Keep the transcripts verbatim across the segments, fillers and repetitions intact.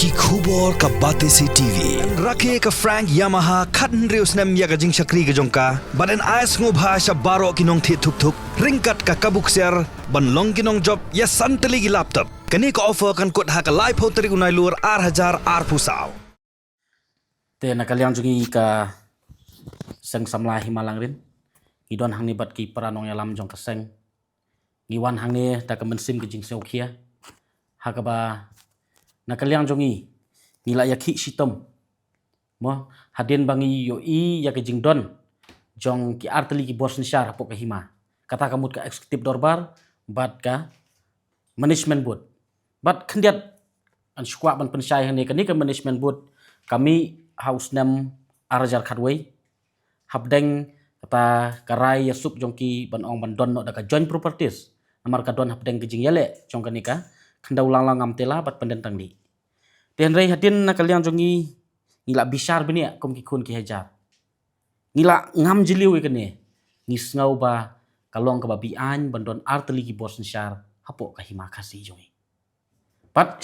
Ki khubor ka Batesi T V. Rakhe ka Frank Yamaha khathynriew snem ïa ka jingshakri ka jong ka. Bad yn ai sngewbha sha baroh ki nongthied thuk thuk ryngkat ka kabu ksiar ban long ki nongjop ïa san tylli ki laptop. Kane ka offer kan kut ha ka laiphew tarik u Nailur ar hajar arphew saw. Te na ka liang jong ngi ka seng samla Hima Langrin, ngi don hangne bad ki para nongïalam jong ka seng. Ngi wan hangne da ka mynsiem ka jingsngewkhia, ha kaba na ka liang jong ngi, ngi la ïakhih shitom, mo, hadien ba ngi ïohi ïa ka jingdon jong ki artylli ki bor synshar hapoh ka Hima, kata ka mut ka executive dorbar bad ka management board. Bad khyndiat, yn shu kwah ban pynshai hangne, kane ka management board ka mih ha u snem ar hajar khatwei, hapdeng kata ka rai ïasuk jong ki ban ong ban don noh da ka joint properties, namar ka don hapdeng ka jingïaleh jong kane ka khyndew Langlang Ngamtela bad Pyndengtangli. Te hynrei hadien na ka liang jong ngi, ngi la bishar bniah kum ki khun ki hajar. Ngi la ngam jylliew ïa kane. Ngi sngew ba ka long kaba beaiñ ban don artylli ki bor synshar hapoh ka Hima Khasi jong ngi. Bad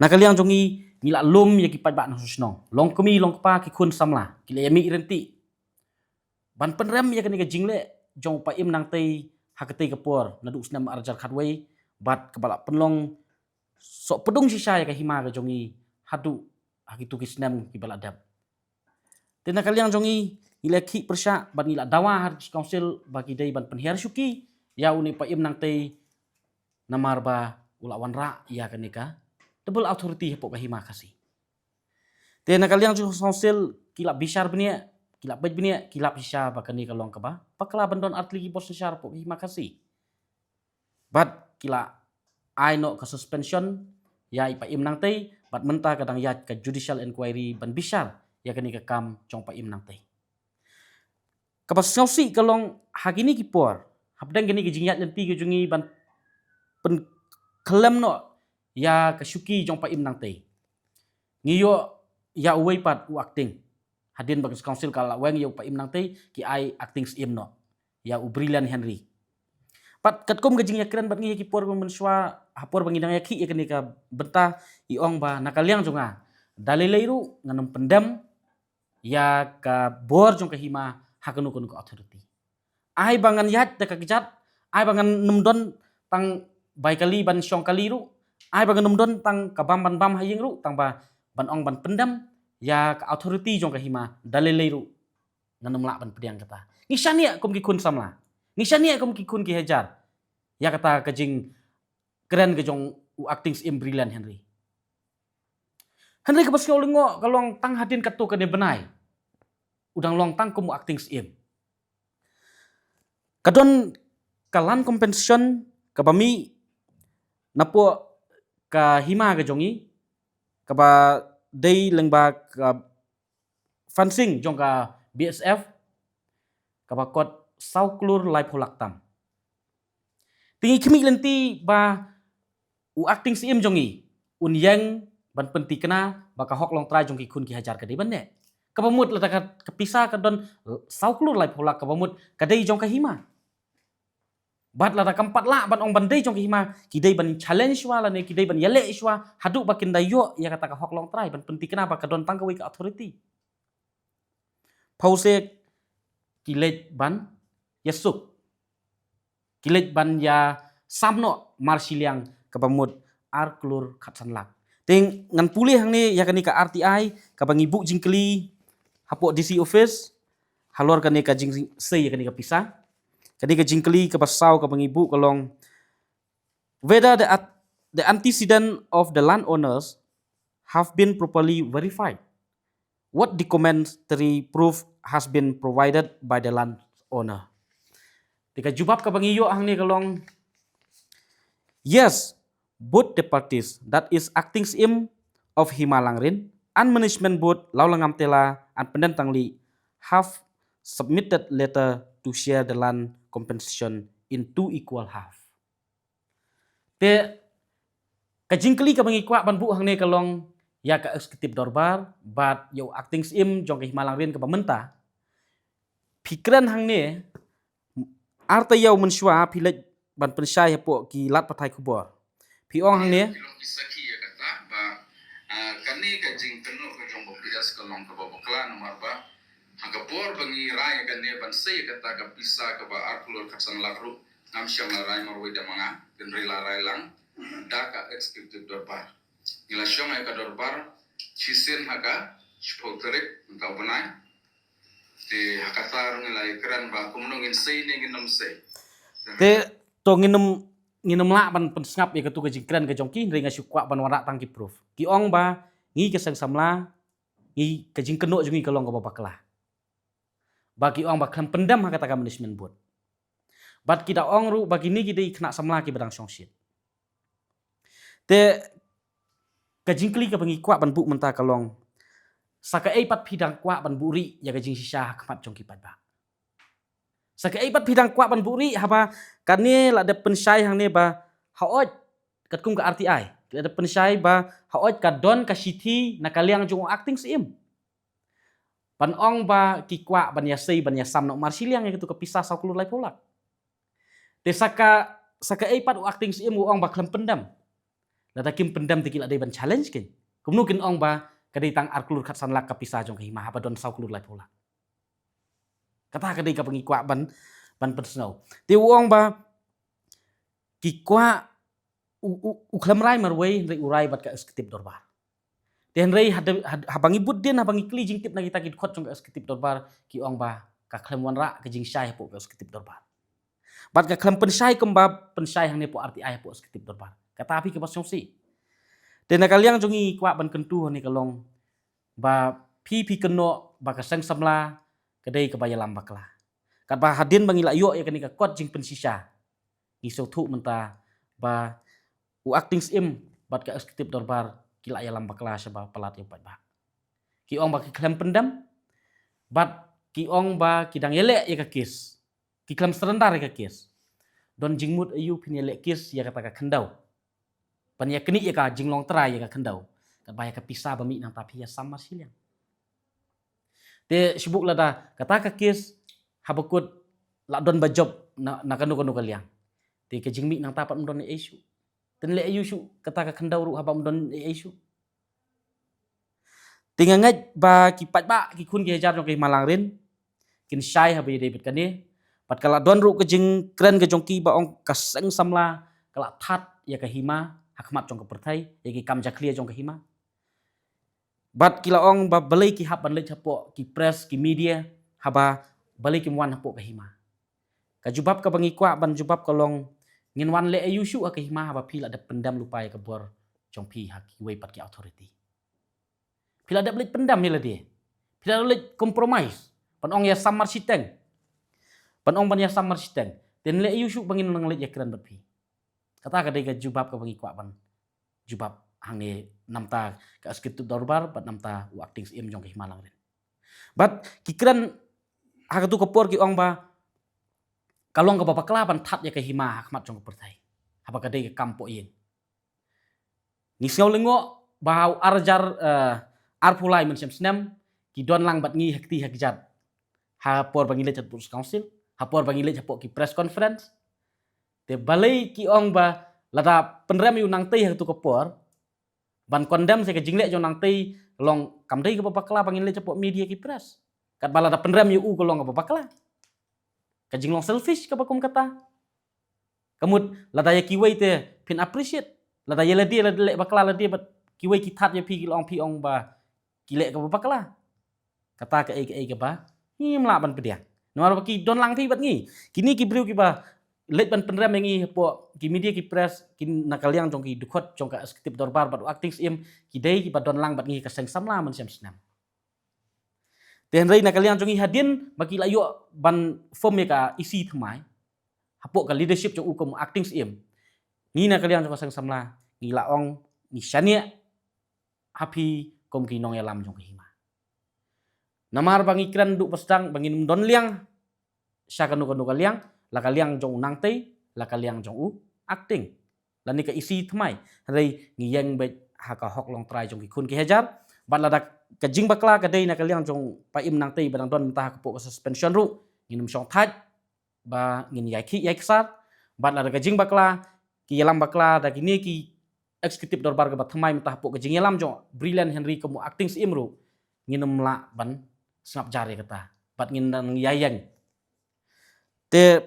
na ka liang jong ngi, ngi la lum ïa ki paidbah nongshong shnong, long kmie long kpa, ki khun samla, ki la ïamih ryntih ban pynrem ïa kane ka jingleh jong u Paiem Nangtei ha katei ka por, naduh u snem ar hajar khatwei, bad kaba la pynlong sohpdung shisha ïa ka Hima ka jong ngi haduh ha kito ki snem kiba la dep. Te na ka liang jong ngi, ngi la khih pyrshah bad ngi la dawa ha District Council ba ki dei ban pynhiar shuki ïa une u Paiem Nangtei, namar ba u la wanrah ïa kane ka double authority hapoh ka Hima Khasi. Te na ka liang jong Council, ki la bishar bniah, ki la peit bniah, ki la bishar ba kane ka long kaba bakla ban don artylli ki bor synshar hapoh ka Hima Khasi. Bad ki la ai noh ka suspension ïa i Paiem Nangtei, bad mynta ka dang ïaid ka judicial inquiry ban bishar ïa kane ka kam jong Paiem Nangtei. Kaba sngewsih ka long ha kine ki por, hapdeng kane ka jingïaid lynti ka jong ngi ban pynkhlem noh ïa ka shuki jong Paiem Nangtei, ngi ïoh ïa uwei pat u acting. Hadien ba ka Council ka la weng ïa u Paiem Nangtei, ki ai acting Syiem noh ïa u Brilliant Henry. Bad katkum ka jingïakren bad ngi ha ki por mynshuwa, ha por ba ngi dang ïakhih ïa kane ka bynta, i ong ba na ka liang jong nga, da lei lei ruh ngan ym pyndem ïa ka bor jong ka Hima ha kano kano ka authority. Ai ba ngan ïaid da ka kjat, ai ba ngan ym don tang bai kali ban shong kali ruh, ai ba ngan ym don tang ka bam ban bam ha ïing ruh, tang ba ban ong ban pyndem ïa ka authority jong ka Hima, da lei lei ruh ngan ym lah ban pdiang kata. Ngi shaniah kum ki khun samla, ngi shaniah kum ki khun ki hajar ïa kata ka jingkren ka jong u acting Syiem Brilliant Henry. Hynrei kaba sngewlyngngoh ka long tang hadien katto katne bnai, u dang long tang kum u acting Syiem. Ka don ka land compensation kaba mih napoh ka Hima ka jong ngi, kaba dei lyngba ka fencing jong ka B S F, kaba kot saw klur laiphew lak tam. Te ngi khmih lynti ba u acting Syiem jong ngi un ïeng ban pynthikna ba ka hok longtrai jong ki khun ki hajar ka dei ban neh. Kaba mut lada ka, ka pisa ka don saw klur laiphew lak, kaba mut ka dei jong ka Hima. Bad lada kam pat lah ban ong ban dei jong ka Hima, ki dei ban challenge shuwa lane ki dei ban ïaleh shuwa haduh ba kin da ïoh ïa kata ka hok longtrai ban pynthikna ba ka don tang kawei ka authority. Pause, ki leit ban ïasuk, ki leit ban ïasam noh mar shiliang kaba mut ar klur khatsan lak. Te ngan pule hangne ïa kane ka R T I kaba ngi buh jingkylli hapoh D C office halor kane ka jingsei ïa kane ka pisa. Kane ka jingkylli kaba saw kaba ngi buh ka long, whether the at-, the antecedent of the landowners have been properly verified. What documentary proof has been provided by the landowner? Te ka jubab kaba ngi ïoh hangne ka long, yes, both the parties, that is acting Syiem of Hima Langrin and management board Lawlangam Tela and Pyndengtangli, have submitted letter to share the land compensation in two equal half. Te ka jingkylli kaba ngi kwah ban buh hangne ka long ïa ka executive dorbar bad ïa u acting Syiem jong ka Hima Langrin kaba mynta. Phi kren hangne, arta ïa u mynshuwa phi leit ban pynshai hapoh ki lad pathai khubor. Phi ong hangne, ki long ki sakhi ïa kata ba, ah, kane Ka jingkynnoh ka jong ba P S ka long kaba bakla namar ba ha ka por ba ngi rai kane ban sei kata ka pisa kaba ar klur khatsan lak ruh ngam shym la rai marwei da ma nga, hynrei la rai lang da ka executive dorbar. Ngi la shong ïa ka dorbar shisien ha ka shiphew tarik mynta u bnai. Te ha kata ruh ngi la ïakren ba kumno ngin sei ne ngin ym sei. Te to ngin ym, ngin ym lah ban pynsngap ïa katu ka jingkren ka jong ki, hynrei nga shu kwah ban wanrah tang ki proof. Ki ong ba ngi ka seng samla, ngi ka jingkynnoh jong ngi ka long kaba bakla. Ba ki ong ba khlem pyndem ha kata ka management board. Bad ki da ong ruh ba kine ki dei khynnah samla kiba dang shongshit. Te ka jingkylli kaba ngi kwah ban buh mynta ka long, sa kaei pat phi dang kwah ban buhrieh ïa ka jingshisha ha khmat jong ki paidbah? Sa kaei pat phi dang kwah ban buhrieh haba kane la dep pynshai hangne ba hooid, katkum ka R T I la dep pynshai ba hooid ka don ka shithi na ka liang jong u acting syiem ban ong ba ki kwah ban ïasei ban ïasam noh marshiliang ïa katu ka pisa saw klur laiphew lak. Te sa ka, sa kaei pat u acting syiem u ong ba khlem pyndem? Lada kim pyndem te ki la dei ban challenge kein. Kumno kin ong ba ka dei tang ar klur khatsan lak ka pisa jong ka hima haba don saw klur laiphew lak? Kata ka dei kaba ngi kwah ban, ban pynsngew. Te u ong ba ki kwah u, u, u khlem rai marwei hynrei u rai bad ka executive dorbar. Te hynrei hada, had-, haba ngi bud dien, haba ngi kylli jingtip na kita ki dkhot jong ka executive dorbar, ki ong ba ka khlem wanrah ka jingshai hapoh ka executive dorbar. Bad ka khlem pynshai kumba pynshai hangne hapoh R T I hapoh executive dorbar. Kata phi kaba sngewsih. Te na ka liang jong ngi kwah ban kyntu hangne ka long ba phi, phi kynnoh ba ka seng samla ka dei kaba ïalam bakla. Katba hadien ba ngi la ïoh ïa kane ka kot jingpynshisha, ngi sngewthuh mynta ba u acting syiem bad ka executive dorbar ki la ïalam bakla shaba palat ïa u paidbah. Ki ong ba ki khlem pyndem bad ki ong ba ki dang ïaleh ïa ka kes. Ki khlem surrender ïa ka kes. Don jingmut aïu phin ïaleh kes ïa kata ka khyndew? Ban ïa knieh ïa ka jinglong trai ïa ka khyndew. Katba ïa ka pisa ba mih nangta phi ïasam marshiliang. Te shibuk lada kata ka kes haba kut la don ba jop na, na kano kano ka liang. Te ka jingmih nangta pat ym don ei ei shuh. Te leh aïu shuh kata ka khyndew ruh haba ym don ei ei shuh? Te nga ngeit ba ki paidbah, ki khun ki hajar jong ka Hima Langrin kin shai haba ïadei bad kane. Bad ka la don ruh ka jingkren ka jong ki ba ong ka seng samla ka la thad ïa ka hima ha khmat jong ka pyrthei, ïa ki kam jakhlia jong ka hima. Bad ki la ong ba balei ki hap ban leit hapoh ki press, ki media, haba balei kim wan hapoh ka hima. Ka jubab kaba ngi kwah ban jubab ka long, ngin wan leh aïu shuh ha ka hima haba phi la dep pyndem lypa ïa ka bor jong phi ha kiwei pat ki authority. Phi la dep leit pyndem ïa lade. Phi la dep leit compromise. Ban ong ïasam marshiteng. Ban ong ban ïasam marshiteng. Te leh aïu shuh ba ngin nang leit ïakren bad phi. Kata ka dei ka jubab kaba ngi kwah ban jubab hangne namar ka executive dorbar bad namar u acting syiem jong ka Hima Langrin. Bad ki kren ha katu ka por ki ong ba ka long kaba bakla ban thad ïa ka hima ha khmat jong ka pyrthei. Haba ka dei ka kam poh ïing. Ngi sngew lyngngoh ba ha u ar hajar, eh, arphew lai mynshem snem, ki don lang bad ngi ha kti ha kjat. Ha por ba ngi leit hapoh council, ha por ba ngi leit hapoh ki press conference. Te balei ki ong ba lada pynrem ïa u Nangtei ha katu ka por, ban condemn sa ka jingleh jong u Nangtei long kam dei kaba bakla ba ngin leit hapoh media ki press. Katba lada pynrem ïa u ka long kaba bakla. Ka jinglong selfish kaba kum kata. Ka mut lada ïa kiwei te phin appreciate. Lada ïa lade, lada leh bakla lade bad kiwei ki thad ïa phi ki la ong phi ong ba ki leh kaba bakla. Kata kaei kaei kaba ngim lah ban pdiang. Namar ba ki don lang phi bad ngi. Kine ki briew kiba leit ban pynrem ïa ngi hapoh ki media ki press, ki na ka liang jong ki dkhot jong ka executive dorbar bad u acting syiem, ki dei kiba don lang bad ngi ha ka seng samla mynshem snem. Te hynrei na ka liang jong ngi hadien ba ki la ïoh ban form ïa ka E C thymmai hapoh ka leadership jong u kum acting syiem, ngi na ka liang jong ka seng samla ngi la ong ngi shaniah ha phi kum ki nongïalam jong ka hima. Namar ba ngi kren duh ba sdang ba ngin ym don liang sha kano kano ka liang, la ka liang jong u Nangtei, la ka liang jong u acting. Lane ka E C thymmai, hynrei ngi ïeng beit ha ka hok longtrai jong ki khun ki hajar. Bad lada ka jingbakla ka dei na ka liang jong u Paiem Nangtei ba dang don mynta ha ka pok ka suspension ruh, ngin ym shong thait ba ngin ïai khih ïai ksar. Bad lada ka jingbakla, ki ïalam bakla da kine ki executive dorbar kaba thymmai mynta hapoh ka jingïalam jong Brilliant Henry kum u acting syiem ruh, ngin ym lah ban sngap jar ïa kata. Bad ngin nang ïaïeng. Te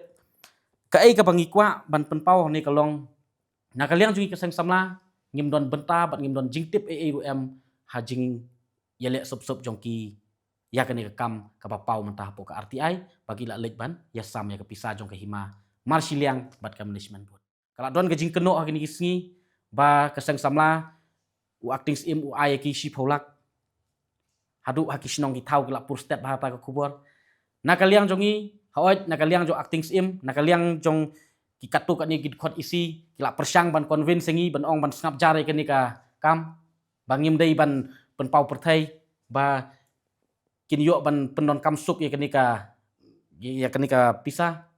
kaei kaba ngi kwah ban pynpaw hangne ka long, na ka liang jong ngi ka seng samla, ngim don bynta bad ngim don jingtip ei ei ruh em ha jingïaleh sop sop jong ki ïa kane ka kam kaba paw mynta hapoh ka R T I, ba ki la leit ban ïasam ïa ka pisa jong ka hima marshiliang bad ka management board. Ka la don ka jingkynnoh ha kine ki sngi ba ka seng samla, u acting syiem u ai ïa ki shiphew lak. Haduh ha ki shnong ki thaw ki la pur stet bha ha kata ka khubor. Na ka liang jong ngi, hooid, na ka liang jong acting syiem, na ka liang jong ki katto katne ki dkhot EC, ki la pyrshang ban convince ïa ngi ban ong ban sngap jar ïa kane ka kam, ba ngim dei ban pynpaw pyrthei ba kin ïoh ban pyndonkam suk ïa kane ka, ïa kane ka pisa.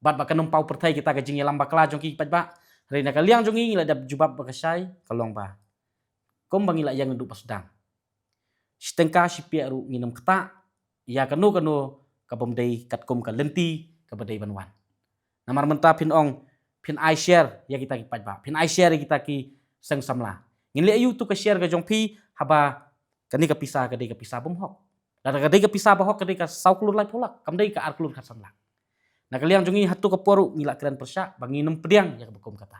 Bad ba kan ym paw pyrthei kita ka jingïalam bakla jong ki paidbah. Hynrei na ka liang jong ngi, ngi la dep jubab ba ka shai ka long ba, kumba ngi la ïeng naduh ba sdang, shi tyngka shi piak ruh ngin ym ktah ïa kano kano kabym dei katkum ka lynti kaba dei ban wan. Namar mynta phin ong, phin ai share ïa kita ki paidbah, phin ai share ïa kita ki seng samla. Ngin leh aïu tu ka share ka jong phi haba kane ka pisa ka dei ka pisa bymhok? Lada ka dei ka pisa bahok ka dei ka saw klur laiphew lak, kam dei ka ar klur khatsan lak. Na ka liang jong ngi, hato ka por ruh ngi la kren pyrshah ba ngin ym pdiang ïa kaba kum kata.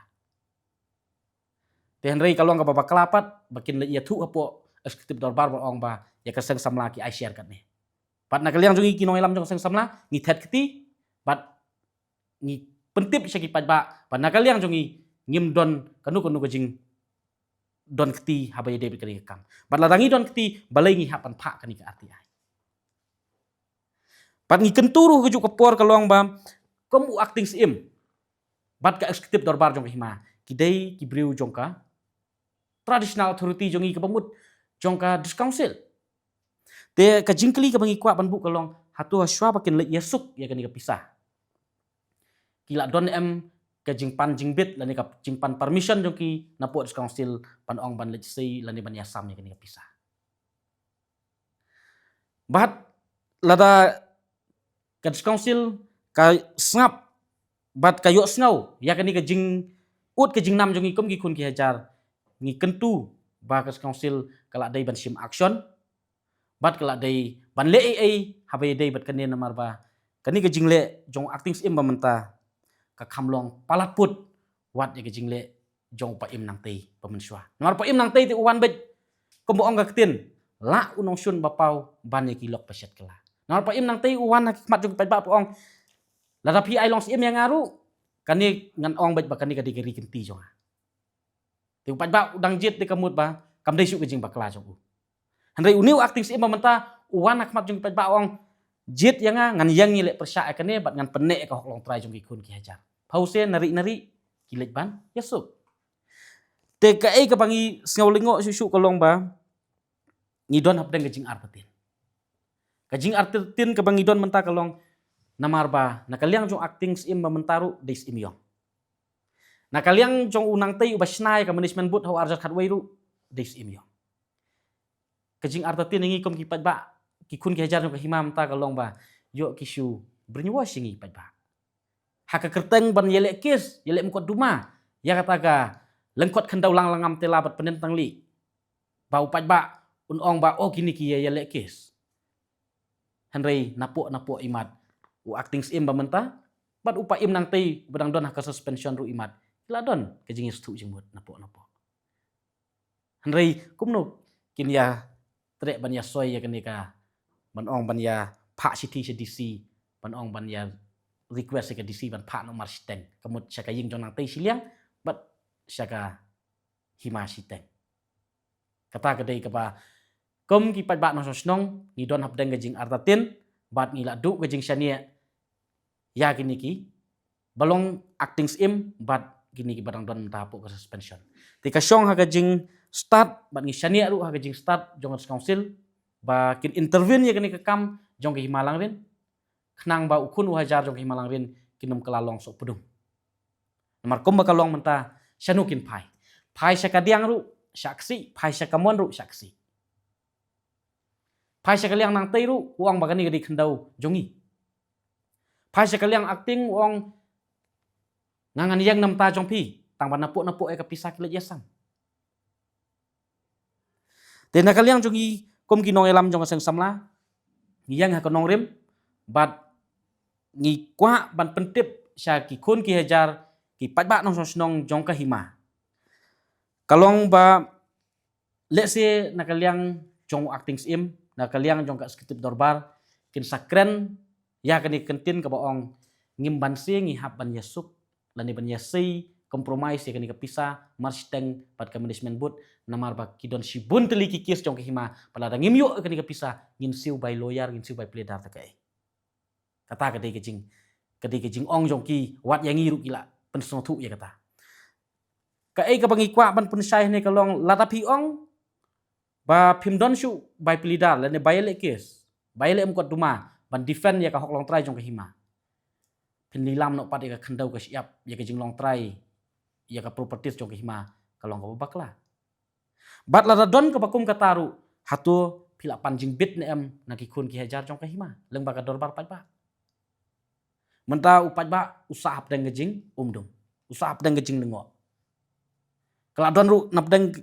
Te hynrei ka long kaba bakla pat ba kin leit ïathuh hapoh executive dorbar ba ong ba ïa ka seng samla ki ai share katne. Bad na ka liang jong ngi ki nongïalam jong ka seng samla, ngi thet kti bad ngi pyntip sha ki paidbah ba na ka liang jong ngi ngim don kano kano ka jingdon kti haba ïadei bad kane ka kam. Bad lada ngi don kti, balei ngi hap ban phah kane ka R T I? Bad ngi kyntu ruh ha kajuh ka por ka long ba, kum u acting syiem bad ka executive dorbar jong ka hima, ki dei ki briew jong ka traditional authority jong ngi kaba mut jong ka District Council. Te ka jingkylli kaba ngi kwah ban buh ka long, hato hashwa ba kin leit ïasuk ïa kane ka pisa, ki la don em ka jingpan jingbit lane ka jingpan permission jong ki napoh District Council ban ong ban leit sei lane ban ïasam ïa kane ka pisa? Bad lada ka District Council ka sngap bad ka ïohsngew ïa kane ka jingud ka jingnam jong ngi kum ki khun ki hajar, ngi kyntu ba ka District Council ka la dei ban shim action bad ka la dei ban leh ei ei haba ïadei bad kane, namar ba kane ka jingleh jong u acting syiem ba mynta ka kham long palat put wat ïa ka jingleh jong u Paiem Nangtei ba mynshuwa. Namar u Paiem Nangtei te u wan beit, kumba ong ka ktien, lah u nongshun ba paw ban ïa ki lok ba shet kylla. Namar u Paiem Nangtei u wan ha ki khmat jong ki paidbah, u ong, lada phi ai long syiem ïa nga ruh, kane ngan ong beit ba kane ka dei ka ri kynti jong nga. Te u paidbah u dang jied te ka mut ba kam dei shuh ka jingbakla jong u. Hynrei une u acting syiem ba mynta u wan ha khmat jong ki paidbah, u ong, jied ïa nga, ngan ïeng ïaleh pyrshah ïa kane bad ngan pynneh ïa ka hok longtrai jong ki khun ki hajar. Phewse nari nari ki leit ban ïasuk. Te kaei kaba ngi sngew lyngngoh shuh shuh ka long ba ngi don hapdeng ka jingartatien. Ka jingartatien kaba ngi don mynta ka long, namar ba na ka liang jong u acting syiem ba mynta ruh dei syiem ïong. Na ka liang jong u Nangtei uba shna ïa ka management board ha u arhajar khatwei ruh dei syiem ïong. Ka jingartatien ïa ngi kum ki paidbah, ki khun ki hajar jong ka hima mynta ka long ba ïoh ki shu brainwash ïa ngi paidbah. Ha ka kyrteng ban ïaleh kes, ïaleh mukotduma ïa kata ka lyngkot khyndew Langlangamtela bad Pyndentanglih, ba u paidbah un ong ba, oh, kine ki ïa ïaleh kes. Hynrei napoh napoh imat, u acting syiem ba mynta bad u Paiem Nangtei ba dang don ha ka suspension ruh imat ki la don ka jingïasngewthuh jingmut napoh napoh. Hynrei kumno kin ïa treh ban ïa soi ïa kane ka, ban ong ban ïa phah shithi sha D C, ban ong ban ïa request ïa ka D C ban phah noh marshiteng, ka mut sha ka ïing jong u Nangtei shiliang bad sha ka hima shiteng. Kata ka dei kaba kum ki paidbah nongshong shnong ngi don hapdeng ka jingartatien bad ngi la duh ka jingshaniah ïa kine ki ba long acting syiem bad kine ki ba dang don mynta hapoh ka suspension. Te ka shong ha ka jingstad bad ngi shaniah ruh ha ka jingstad jong ka council ba kin intervene ïa kane ka kam jong ka hima Langrin, khnang ba u khun u hajar jong ka hima Langrin kin ym kylla long sohpdung. Namar kumba ka long mynta, shano kin phai? Phai sha ka Diang ruh shah ksih, phai sha ka Mon ruh shah ksih. Phai sha ka liang Nangtei ruh u ong ba kane ka dei khyndew jong ngi. Phai sha ka liang acting u ong, nga ngan ïeng na bynta jong phi. tang ba napoh napoh ïa ka pisa ki leit ïasam. Te na ka liang jong ngi kum ki nongïalam jong ka seng samla, ngi ïeng ha ka nongrim bad ngi kwah ban pyntip sha ki khun ki hajar ki paidbah nongshong shnong jong ka hima. Ka long ba lehse na ka liang jong u acting syiem, na ka liang jong ka executive dorbar, kin sa kren ïa kane ka kyntien kaba ong ngim banse ngi hap ban ïasuk lane ban ïasei compromise ïa kane ka pisa marshiteng bad ka management board, namar ba ki don shibun tylli ki case jong ka hima, ba lada ngim ïoh ïa kane ka pisa ngin siew bai lawyer, ngin siew bai pleader te kaei. Kata ka dei ka jing, ka dei ka jingong jong ki, wat ïa ngi ruh ki la pynsngewthuh ïa kata. Kaei kaba ngi kwah ban pynshai hangne ka long lada phi ong ba phim don shuh bai pleader lane bai leh case, bai leh mukotduma ban defend ïa ka hok longtrai jong ka hima, phin lilam noh pat ïa ka khyndew ka shyiap, ïa ka jinglongtrai, ïa ka properties jong ka hima, ka long kaba bakla. Bad lada don kaba kum kata ruh, hato phi lah pan jingbit ne em na ki khun ki hajar jong ka hima lyngba ka dorbar paidbah? Mynta u paidbah u sah hapdeng ka jingumdum, u sah hapdeng ka jinglyngngoh. Ka la don ruh na pdeng,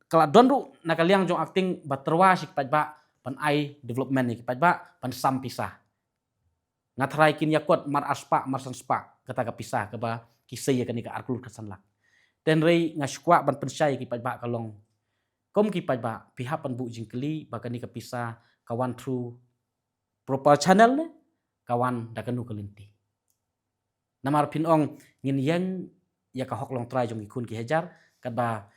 ka la don ruh na ka liang jong acting ba tyrwa sha ki paidbah ban ai development ïa ki paidbah, ban sam pisa. Nga tharai kin ïa kot mar arspah mar sanspah kata ka pisa kaba ki sei ïa kane ka arklur khatsan lak. Te hynrei nga sngewkwah ban pynshai ïa ki paidbah ka long, kum ki paidbah phi hap ban buh jingkylli ba kane ka pisa ka wan through proper channel ne ka wan da kano ka lynti? Namar phin ong ngin ïeng ïa ka hok longtrai jong ki khun ki hajar, katba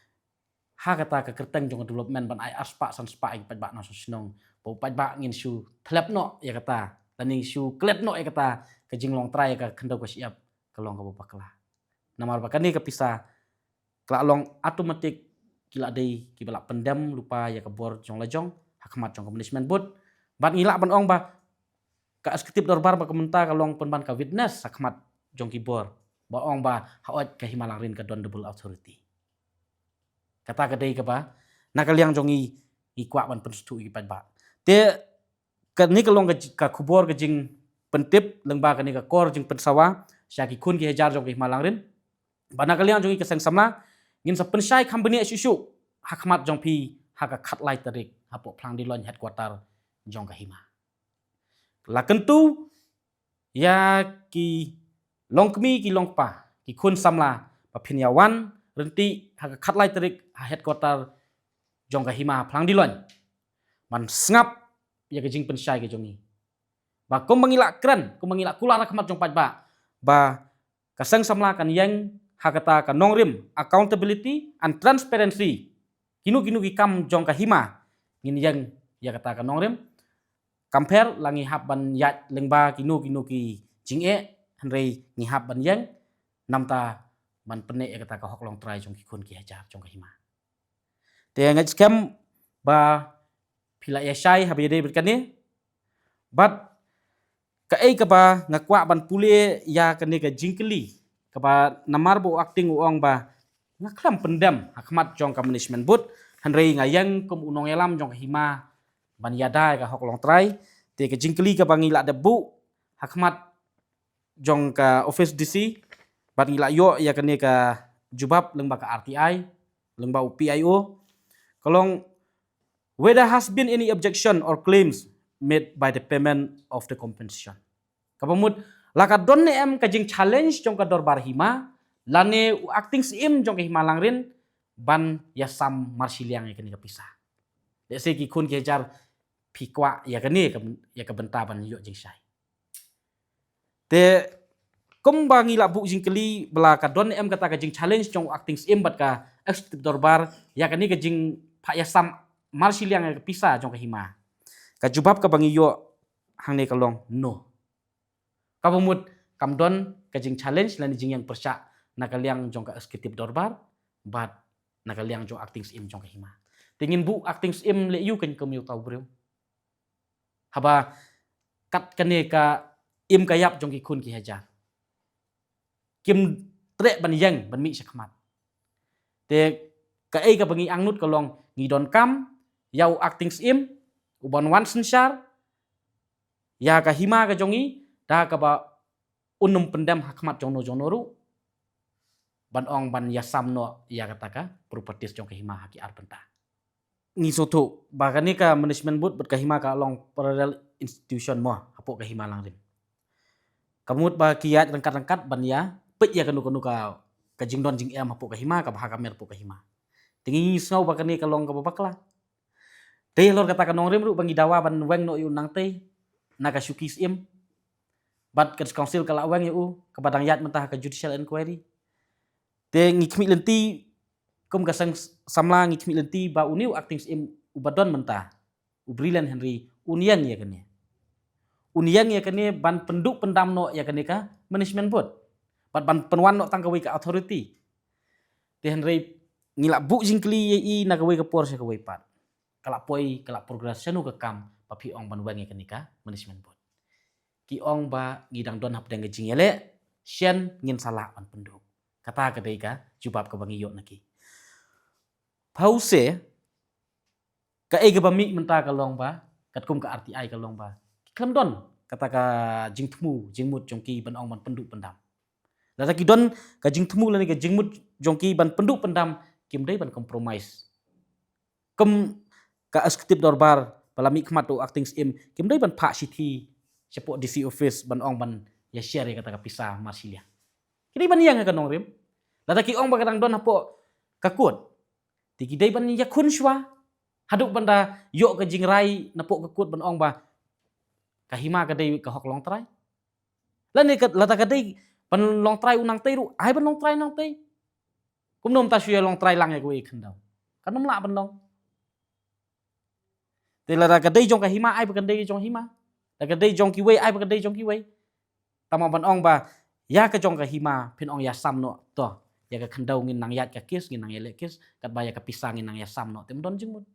ha kata ka kyrteng jong ka development ban ai arspah sanspah ïa ki paidbah nongshong shnong, ba u paidbah ngin shu thlep noh ïa kata, lane ngin shu klet noh ïa kata ka jinglongtrai ïa ka khyndew ka shyiap, ka long kaba bakla. Namar ba kane ka pisa ka la long automatic ki la dei kiba la pyndem lypa ïa ka bor jong la jong ha khmat jong ka management board. Bad ngi lah ban ong ba ka executive dorbar ba ka mynta ka long pynban ka witness ha khmat jong ki bor ba ong ba hooid ka Hima Langrin ka don double authority. Kata ka dei kaba na ka liang jong ngi, ngi kwah ban pynsngewthuh ïa ki paidbah. Te kane ka long ka ji-, ka khubor ka jingpyntip lyngba kane ka kor jingpynsawa sha ki khun ki hajar jong ka Hima Langrin. Ba na ka liang jong ngi ka seng samla ngin sa pynshai kham bniah shuh shuh ha khmat jong phi ha ka khatlai tarik hapoh Phlang Diloin headquarter jong ka hima. La kyntu ïa ki longkmie ki longkpa, ki khun samla, ba phin ïa wan ryntih ha ka khatlai tarik ha headquarter jong ka hima Phlang Diloin ban sngap ïa ka jingpynshai ka jong ngi. Ba kumba ngi la kren, kumba ngi la kular ha khmat jong paidbah, ba ka seng samla kan ïeng ha kata ka nongrim, accountability and transparency. Kino kino ki kam jong ka hima ngin ïeng ïa kata ka nongrim. Kam pher la ngi hap ban ïaid lyngba kino kino ki jingeh, hynrei ngi hap ban ïeng namar ban pynneh ïa kata ka hok longtrai jong ki khun ki hajar jong ka hima. Te nga ngeit skhem ba phi la ïa shai haba ïadei bad kane. Bad kaei kaba nga kwah ban pule ïa kane ka jingkylli, kaba namar ba u acting u ong ba nga khlem pyndem ha khmat jong ka management board, hynrei nga ïeng kum u nongïalam jong ka hima ban ïada ïa ka hok longtrai. Te ka jingkylli kaba ngi la dep buh ha khmat jong ka office D C, bad ngi la ïoh ïa kane ka jubab lyngba ka R T I, lyngba u P I O. Ka long, whether has been any objection or claims made by the payment of the compensation. Kaba mut, la ka don ne em ka jingchallenge jong ka dorbar hima lane u acting syiem jong ka Hima Langrin ban ïasam marshiliang ïa kane ka pisa. Lehse ki khun ki hajar phi kwah ïa kane ka, ïa ka bynta ban ïoh jingshai. Te kumba ngi la buh jingkylli ba la ka don em kata ka jingchallenge jong u acting syiem bad ka executive dorbar ïa kane ka jingphah ïasam marshiliang ïa ka pisa jong ka hima, ka jubab kaba ngi ïoh hangne ka long no. Kaba mut kam don ka jingchallenge lane jingïeng pyrshah na ka liang jong ka executive dorbar bad na ka liang jong acting syiem jong ka hima. Te ngin buh acting syiem leh ïu kan kum ïa uta u briew. Haba kat kane ka im ka ïap jong ki khun ki hajar kim treh ban ïeng ban mih sha khmat. Te kaei kaba ngi angnud ka long ngi donkam ïa u acting syiem u ban wan synshar ïa ka hima ka jong ngi da kaba un ym pyndem ha khmat jong no jong no ruh. ban ong ban ïasam noh ïa kata ka properties jong ka hima ha ki ar bynta. Ngi sngewthuh ba kane ka management board bad ka hima ka long parallel institution mo hapoh ka hima Langrim. Ka mut ba ki ïaid ryngkat-ryngkat ban ïa peit ïa kano kano ka, ka jingdon jingem hapoh ka hima, ka bha ka mer hapoh ka hima. Te ngi sngew ba kane ka long kaba bakla. Te halor kata ka Nongrim ruh ba ngi dawa ban weng noh ïa u Nangtei na ka shuki syiem. Bad ka council ka la weng ïa u, kaba dang ïaid mynta ha ka judicial inquiry. Te ngi khmih lynti, kum ka seng samla ngi khmih lynti ba une u acting syiem uba don mynta, u Brilliant Henry, un ïeng ïa kane. Un ïeng ïa kane ban pynduh pyndam noh ïa kane ka management board. Bad ban pynwan noh tang kawei ka authority. Te hynrei ngi la buh jingkylli ïa i na kawei ka por sha kawei pat. Ka la poi, ka la progress shano ka kam ba phi ong ban weng ïa kane ka management board. Ki ong ba ngi dang don hapdeng ka jingïaleh, shen ngin sa lah ban pynduh. Kata ka dei ka jubab kaba ngi ïoh na ki. Pause, kaei kaba mih mynta ka long ba, katkum ka R T I ka long ba, ki khlem don kata ka jingthmu jingmut jong ki ban ong ban pynduh pyndam. Lada ki don ka jingthmu lane ka jingmut jong ki ban pynduh pyndam, kim dei ban compromise. Kum ka executive dorbar ba la mih khmat u acting syiem, kim dei ban phah shithi shapoh D C office ban ong ban ïa share ïa kata ka pisa marshiliang. Ki dei ban ïeng ha ka Nongrim. Lada ki ong ba ka dang don hapoh ka court, te ki dei ban ïakhun shuwa haduh ban da ïoh ka jingrai napoh ka court ban ong ba ka hima ka dei ka hok longtrai. Lane ka, lada ka dei ban longtrai u Nangtei ruh, ai ban longtrai Nangtei. Kumno mynta shu ïa longtrai lang ïa kawei ka khyndew? Kan ym lah ban long. Te lada ka dei jong ka hima, ai ba kan dei jong hima. Lada ka dei jong kiwei, ai ba kan dei jong kiwei. Tangba ban ong ba ïa ka jong ka hima phin ong ïasam noh, to ïa ka khyndew ngin nang ïaid ka case, ngin nang ïaleh case, katba ïa ka pisa ngin nang ïasam noh, te ym don jingmut.